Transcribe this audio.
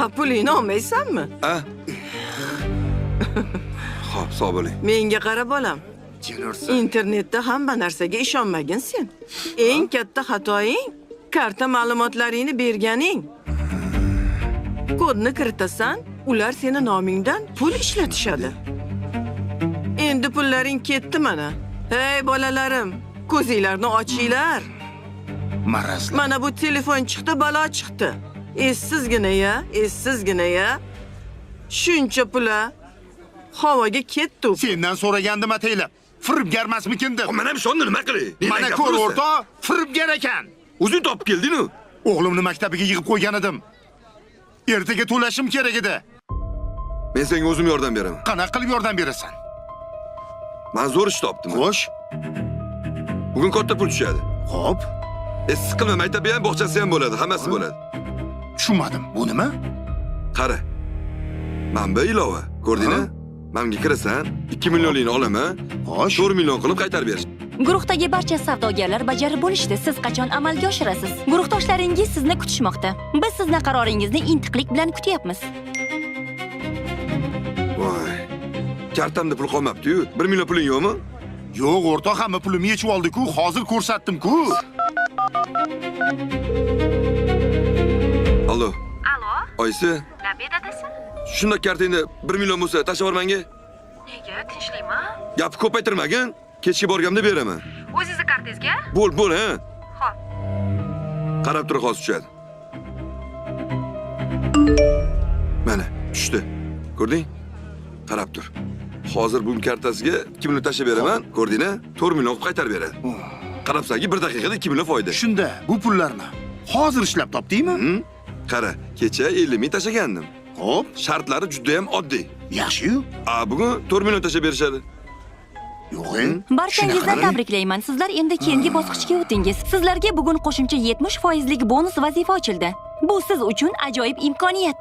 Ha, pulingni olmaysanmi? A? Xo'p, sog' bo'ling. Menga qara bolam. Jin ursin. Internetda hamma narsaga ishonmagin sen. Eng katta xatoing karta ma'lumotlaringni berganing. Kodni kiritasan, ular seni nomingdan pul ishlatishadi. Endi pullaring ketdi mana. Hey bolalarim, ko'zinglarni ochinglar. Marazlar. Mana bu telefon chiqdi, balo chiqdi. Essizgina ya, essizgina ya. Shuncha pula havoga ketdi. Sendan so'ragandim ataylab. Firibgarmasmikin deb. Men ham ishondim, nima qilay? Mana ko'r o'rtoq, firibgar ekan. O'zing topib kelding-ku. O'g'limni maktabiga yig'ib qo'ygan edim. Ertaga to'lashim kerak edi. Men senga o'zim yordam beraman. Qanaqa qilib yordam berasan? Men zo'r ish topdim. Xo'sh, Bugun katta pul tushadi. xo'p, Siqilma, maktabi ham, bog'chasi ham bo'ladi, hammasi bo'ladi. Tushunmadim. Bu nima? Qara. Mana bu ilova. Ko'rdingmi? Menga kirasan, 2 millionlikni olaman, Xo'sh. 4 million qilib qaytarib berish. Guruhdagi barcha savdogarlar bajarib bo'lishdi. Siz qachon amalga oshirasiz? Guruhdoshlaringiz sizni kutishmoqda. Biz sizni qaroringizni intiqlik bilan kutyapmiz. Voy. Kartamda pul qolmabdi-yu. 1 million puling yo'qmi? Yo'q, o'rtoq, hamma pulimni yechib oldi-ku. Hozir ko'rsatdim-ku. Allo. Alo, Oysi, Labi dadasi? shunda kartangda 1 million bo'lsa tashlab yubor menga. Nega, tinchlikmi? Gapni ko'paytirmagin. Kechga borganimda beraman. O'zingizni kartangizga? Bo'l, bo'l, ha. Xo'p. Qarab tur, hozir tushadi. Mana, tushdi. Ko'rding? Qarab tur. Hozir buning kartasiga 2 million tashlab beraman. Ko'rding-a? 4 million qilib qaytarib beradi. Qarabsanki, bir daqiqada 2 million foyda. Shunda bu pullarni hozir ishlab topdingmi? Qara, kecha 50 ming tashlagandim. Xo'p, Shartlari juda ham oddiy. yaxshi-yu. A, bugun 4 million tashlab berishadi. Yo'q, e? Barchangizni Shunaqami? tabriklayman. Sizlar endi keyingi bosqichga o'tdingiz. Sizlarga bugun qo'shimcha 70% bonus vazifa ochildi. Bu siz uchun ajoyib imkoniyat.